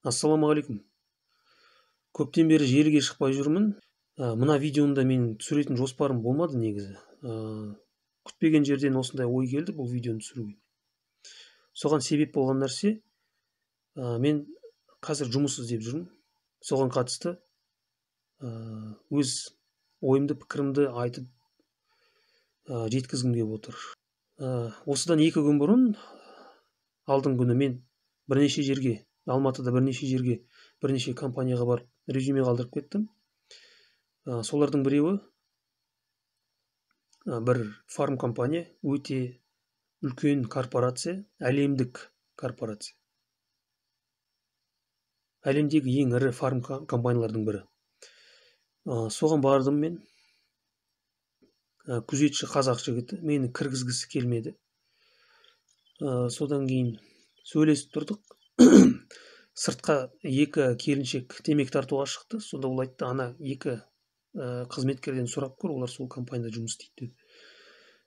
Ассалаумағалейкум. Көптен бері желіге шықпай жүрмін. Мына видеоны да менің түсіретін жоспарым болмады негізі. Күтпеген жерден осындай ой келді бұл видеоны түсіруге. Соған себеп болған нәрсе, мен қазір жұмыс іздеп жүрмін. Соған қатысты өз ойымды, пікірімді айтып жеткізгім келіп отыр. Осыдан 2 күн бұрын, алдыңғы күні мен бірнеше жерге, Алматыда бірнеше жерге, бірнеше компанияға барып резюме қалдырып кеттім. Солардың біреуі бір фарм компания, өте үлкен корпорация, әлемдік корпорация. Әлемдегі ең ірі фарм компаниялардың бірі. Соған бардым мен. Күзетші қазақ жігіті мені кіргізгісі келмеді. Содан кейін сөйлесіп тұрдық. Сыртқа 2 келіншек темекі тартуға шықты. Сонда ол айтты, ана 2 қызметкерден сұрап көр, олар сол компанияда жұмыс істейді деді.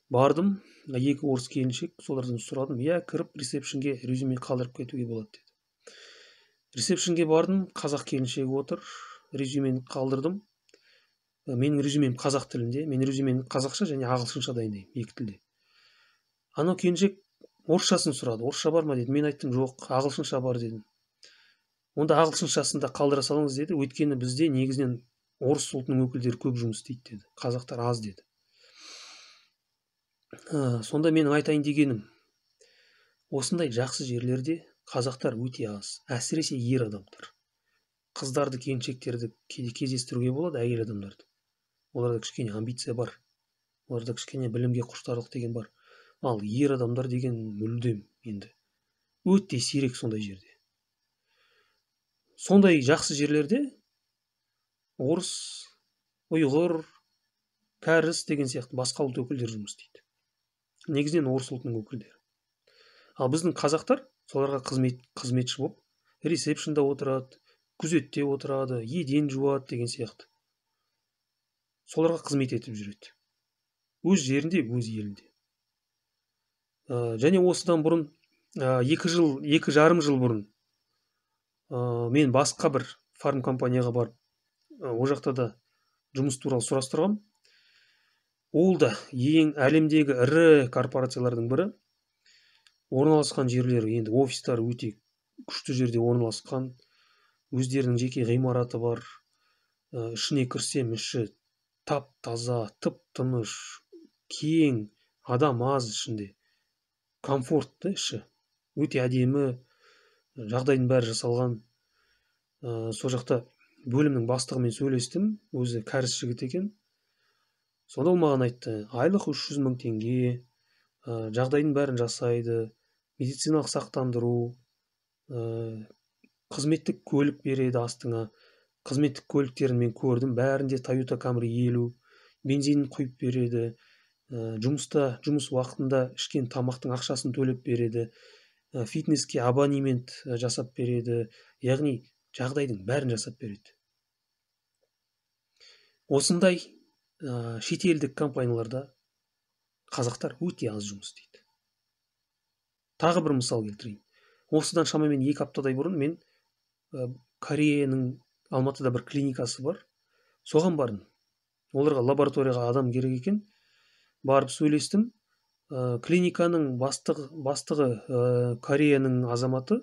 Бардым, 2 орыс келіншек, солардан сұрадым. Иә, кіріп ресепшнге резюме қалдырып кетуге болады деді. Ресепшнге бардым, қазақ келіншегі отыр, резюмені қалдырдым. Менің резюмем қазақ тілінде, мен резюмені қазақша және ағылшынша дайындаймын, 2 тілде. Анау келіншек орысшасын сұрады, орысша бар ма деді. Мен айттым, жоқ, ағылшынша бар дедім. Онда ағылшыншасын да қалдыра салыңыз деді, өйткені бізде негізінен орыс ұлтының өкілдері көп жұмыс істейді деді, қазақтар аз деді. Сонда менің айтайын дегенім, осындай жақсы жерлерде қазақтар өте аз, әсіресе ер адамдар. Қыздарды, келіншектерді кейде кездестіруге болады, әйел адамдарды. Оларда кішкене амбиция бар, оларда кішкене білімге құштарлық деген бар. Ал ер адамдар деген мүлдем енді өте сирек сондай жерде. Сондай жақсы жерлерде орыс, ұйғыр, кәріс деген сияқты басқа ұлт өкілдері жұмыс істейді. Негізінен орыс ұлтының өкілдері. Ал біздің қазақтар соларға қызметші болып, ресепшнда отырады, күзетте отырады, еден жуады деген сияқты. Соларға қызмет етіп жүреді. Өз жерінде, өз елінде. Және осыдан бұрын, 2 жыл, 2,5 жыл бұрын мен басқа бір фарм компанияға барып, ол жақта да жұмыс туралы сұрастырғам. Ол да ең әлемдегі ірі корпорациялардың бірі. Орналасқан жерлері, енді офистары өте күшті жерде орналасқан. Өздерінің жеке ғимараты бар. Ішіне кірсем, іші тап-таза, тып-тыныш, кең, адам аз ішінде. Комфортты іші. Өте әдемі, жағдайдың бәрі жасалған. Сол жақта бөлімнің бастығымен сөйлестім, өзі кәріс жігіт екен. Сонда ол маған айтты, айлық 300 мың теңге, жағдайдың бәрін жасайды, медициналық сақтандыру, қызметтік көлік береді астыңа. Қызметтік көліктерін мен көрдім, бәрінде Toyota Camry 50, бензинін құйып береді, жұмыста, жұмыс уақытында ішкен тамақтың ақшасын төлеп береді, фитнеске абонемент жасап береді, яғни жағдайдың бәрін жасап береді. Осындай шетелдік компанияларда қазақтар өте аз жұмыс істейді. Тағы бір мысал келтірейін. Осыдан шамамен 2 аптадай бұрын мен Кореяның Алматыда бір клиникасы бар, соған бардым. Оларға лабораторияға адам керек екен. Барып сөйлестім. Клиниканың бастығы Кореяның азаматы,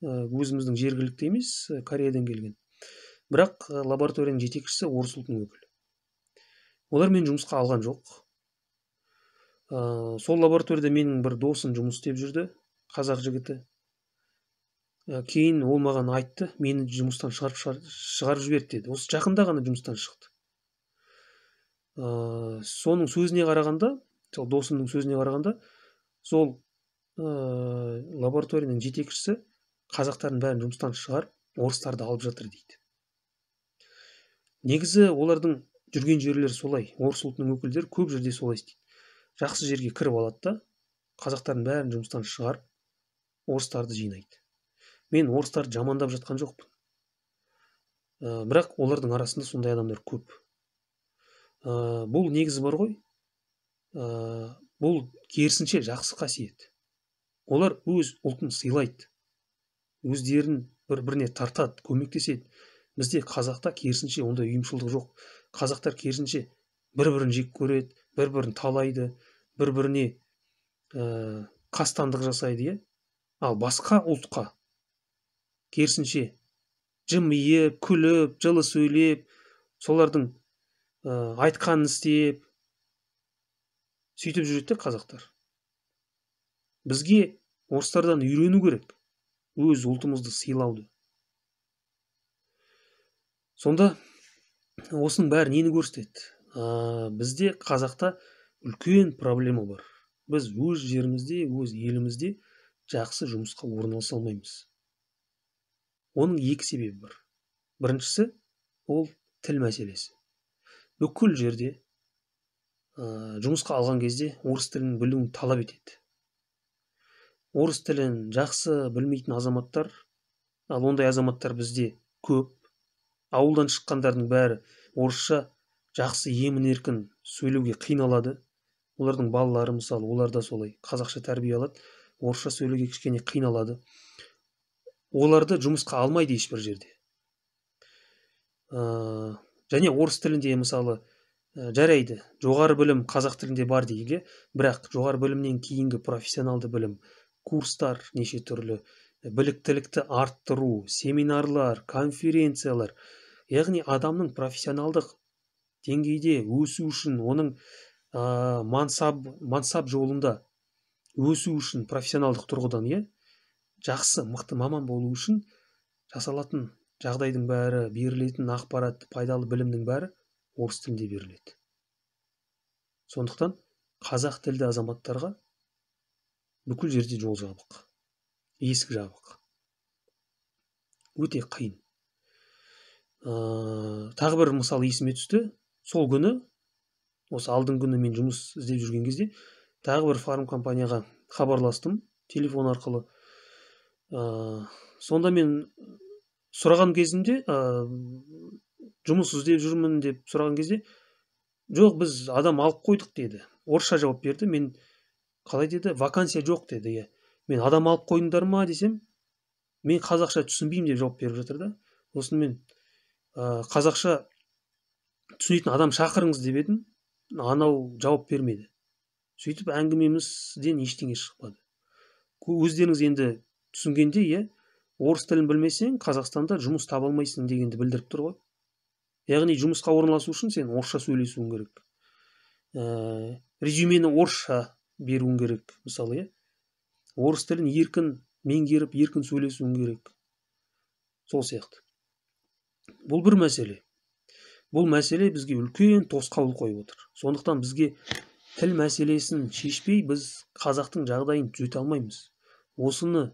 өзіміздің жергілікті емес, Кореядан келген. Бірақ лабораторияның жетекшісі орыс ұлтының өкілі. Олар мені жұмысқа алған жоқ. Сол лабораторияда менің бір досым жұмыс істеп жүрді, қазақ жігіті. Кейін ол маған айтты, мені жұмыстан шығарып жіберді деді. Осы жақында ғана жұмыстан шықты. Соның сөзіне қарағанда, сол досымның сөзіне қарағанда, сол лабораторияның жетекшісі қазақтардың бәрін жұмыстан шығарып, орыстарды алып жатыр дейді. Негізі олардың жүрген жерлері солай, орыс ұлтының өкілдері көп жерде солай істейді. Жақсы жерге кіріп алады да, қазақтардың бәрін жұмыстан шығарып, орыстарды жинайды. Мен орыстарды жамандап жатқан жоқпын. Бірақ олардың арасында сондай адамдар көп. Бұл негізі бар ғой. Бұл керісінше жақсы қасиет. Олар өз ұлтын сыйлайды. Өздерін бір-біріне тартады, көмектеседі. Бізде қазақта керісінше ондай ұйымшылдық жоқ. Қазақтар керісінше бір-бірін жек көреді, бір-бірін талайды, бір-біріне қастандық жасайды, иә. Ал басқа ұлтқа керісінше жымиып, күліп, жылы сөйлеп, солардың айтқанын істеп, сөйтіп жүреді қазақтар. Бізге орыстардан үйрену керек өз ұлтымызды сыйлауды. Сонда осының бәрі нені көрсетеді? Бізде қазақта үлкен проблема бар. Біз өз жерімізде, өз елімізде жақсы жұмысқа орналаса алмаймыз. Оның екі себебі бар. Біріншісі ол тіл мәселесі. Бүкіл жерде жұмысқа алған кезде орыс тілін білуін талап етеді. Орыс тілін жақсы білмейтін азаматтар, ал ондай азаматтар бізде көп. Ауылдан шыққандардың бәрі орысша жақсы емін-еркін сөйлеуге қиналады. Олардың балалары мысалы, олар да солай қазақша тәрбие алады, орысша сөйлеуге кішкене қиналады. Оларды жұмысқа алмайды ешбір жерде. Және орыс тілінде мысалы жарайды, жоғары білім қазақ тілінде бар дейік, бірақ жоғары білімнен кейінгі профессионалды білім, курстар неше түрлі, біліктілікті арттыру, семинарлар, конференциялар, яғни адамның профессионалдық деңгейде өсу үшін, оның мансап жолында өсу үшін профессионалдық тұрғыдан, иә, жақсы, мықты маман болу үшін жасалатын жағдайдың бәрі, берілетін ақпарат, пайдалы білімнің бәрі орыс тілінде беріледі. Сондықтан қазақ тілді азаматтарға бүкіл жерде жол жабық, есік жабық. Өте қиын. Тағы бір мысал есіме түсті. Сол күні, осы алдыңғы күні мен жұмыс іздеп жүрген кезде тағы бір фарм компанияға хабарластым телефон арқылы. Сонда мен сұраған кезімде, жұмыс іздеп жүрмін деп сұраған кезде, жоқ, біз адам алып қойдық деді. Орысша жауап берді. Мен қалай деді, вакансия жоқ деді. Иә. Мен адам алып қойдыңдар ма десем, мен қазақша түсінбеймін деп жауап беріп жатыр да. Сосын мен қазақша түсінетін адам шақырыңыз деп едім, анау жауап бермеді. Сөйтіп әңгімемізден ештеңе шықпады. Өздеріңіз енді түсінгенде, иә, орыс тілін білмесең, Қазақстанда жұмыс таба алмайсың дегенді білдіріп тұр ғой. Яғни жұмысқа орналасу үшін сен орысша сөйлесуің керек. Резюмені орысша беруің керек, мысалы, иә. Орыс тілін еркін меңгеріп, еркін сөйлесуің керек. Сол сияқты. Бұл бір мәселе. Бұл мәселе бізге үлкен тосқауыл қойып отыр. Сондықтан бізге тіл мәселесін шешпей, біз қазақтың жағдайын түзете алмаймыз. Осыны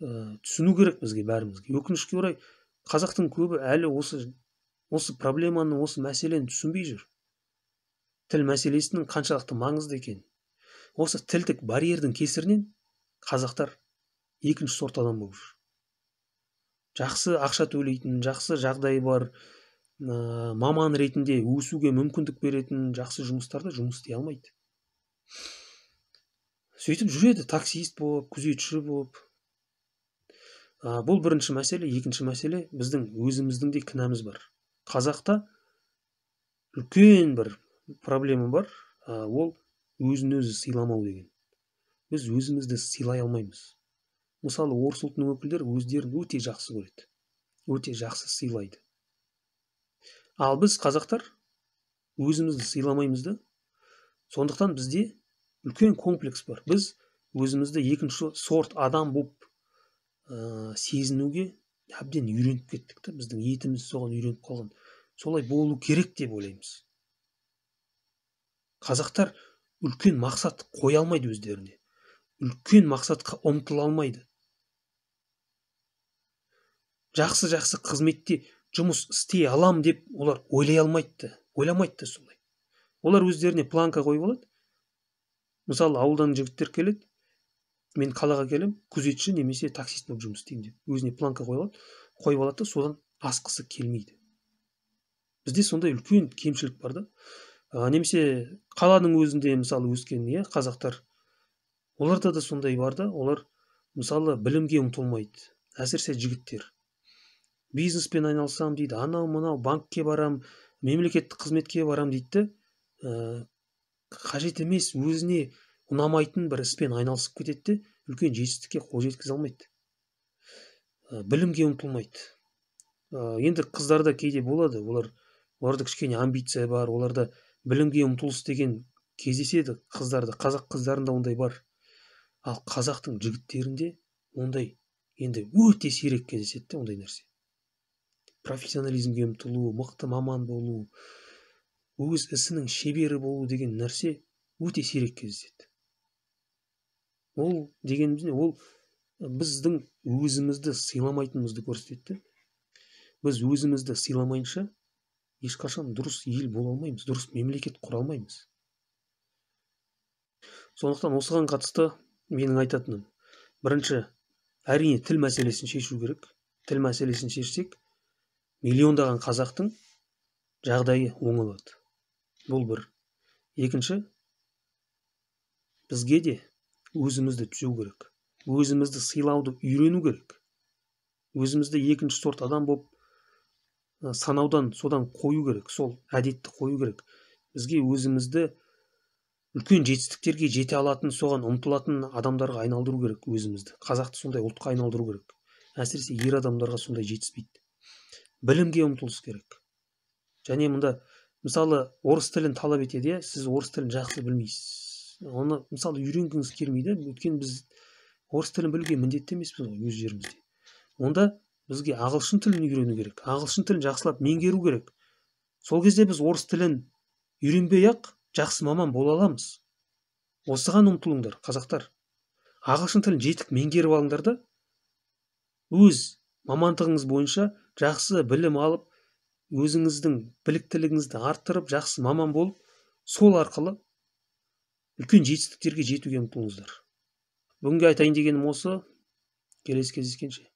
түсіну керек бізге, бәрімізге. Өкінішке орай, қазақтың көбі әлі осы проблеманы, осы мәселені түсінбей жүр. Тіл мәселесінің қаншалықты маңызды екенін. Осы тілдік барьердің кесірінен қазақтар екінші сорт адам болып жүр. Жақсы ақша төлейтін, жақсы жағдайы бар, маман ретінде өсуге мүмкіндік беретін жақсы жұмыстарда жұмыс істей алмайды. Сөйтіп жүреді, таксист болып, күзетші болып. Бұл бірінші мәселе. Екінші мәселе, біздің өзіміздің де кінәміз бар. Қазақта үлкен бір проблема бар, ол өзін өзі сыйламау деген. Біз өзімізді сыйлай алмаймыз. Мысалы, орыс ұлтының өкілдері өздерін өте жақсы көреді, өте жақсы сыйлайды. Ал біз қазақтар өзімізді сыйламаймыз да. Сондықтан бізде үлкен комплекс бар. Біз өзімізді екінші сорт адам болып сезінуге әбден үйреніп кеттік та, біздің етіміз соған үйреніп қалған. Солай болу керек деп ойлаймыз. Қазақтар үлкен мақсат қоя алмайды өздеріне. Үлкен мақсатқа ұмтыла алмайды. Жақсы-жақсы қызметте жұмыс істей алам деп олар ойлай алмайды, ойламайды солай. Олар өздеріне планка қойып алады. Мысалы, ауылдан жігіттер келеді, мен қалаға келем, күзетші немесе таксист болып жұмыс істеймін деп өзіне планка қойып алады, содан асқысы келмейді. Бізде сондай үлкен кемшілік бар да. Немесе қаланың өзінде мысалы өскен, иә, қазақтар, оларда да сондай бар да. Олар мысалы білімге ұмтылмайды, Әсіресе жігіттер. Бизнеспен айналысам дейді, анау мынау банкке барам, мемлекеттік қызметке барам дейді. Қажет емес, өзіне ұнамайтын бір іспен айналысып кетеді де, үлкен жетістікке қол жеткізе алмайды. Білімге ұмтылмайды. Енді қыздарда кейде болады, оларда кішкене амбиция бар, оларда білімге ұмтылыс деген кездеседі қыздарда, қазақ қыздарында ондай бар. Ал қазақтың жігіттерінде ондай енді өте сирек кездеседі де ондай нәрсе. Профессионализмге ұмтылу, мықты маман болу, өз ісінің шебері болу деген нәрсе өте сирек кездеседі. Ол дегеніміз не? Ол біздің өзімізді сыйламайтынымызды көрсетеді. Біз өзімізді сыйламайынша ешқашан дұрыс ел бола алмаймыз, дұрыс мемлекет құра алмаймыз. Сондықтан осыған қатысты менің айтатыным, бірінші, әрине тіл мәселесін шешу керек. Тіл мәселесін шешсек, миллиондаған қазақтың жағдайы оңалады. Бұл бір. Екінші, бізге де өзімізді түзеу керек. Өзімізді сыйлауды үйрену керек. Өзімізді екінші сорт адам болып санаудан, содан қою керек, сол әдетті қою керек. Бізге өзімізді үлкен жетістіктерге жете алатын, соған ұмтылатын адамдарға айналдыру керек өзімізді. Қазақты сондай ұлтқа айналдыру керек. Әсіресе ер адамдарға сондай жетіспейді. Білімге ұмтылыс керек. Және мұнда, мысалы, орыс тілін талап етеді, сіз орыс тілін жақсы білмейсіз. Оны, мысалы, үйренгіңіз келмейді, өйткені біз орыс тілін білуге міндетті емеспіз ғой өз жерімізде. Онда бізге ағылшын тілін үйрену керек, ағылшын тілін жақсылап меңгеру керек. Сол кезде біз орыс тілін үйренбей-ақ жақсы маман бола аламыз. Осыған ұмтылыңдар, қазақтар. Ағылшын тілін жетік меңгеріп алыңдар да, өз мамандығыңыз бойынша жақсы білім алып, өзіңіздің біліктілігіңізді арттырып, жақсы маман болып, сол арқылы үлкен жетістіктерге жетуге ұмтылыңыздар. Бүгінгі айтайын дегенім осы. Келесі кездескенше.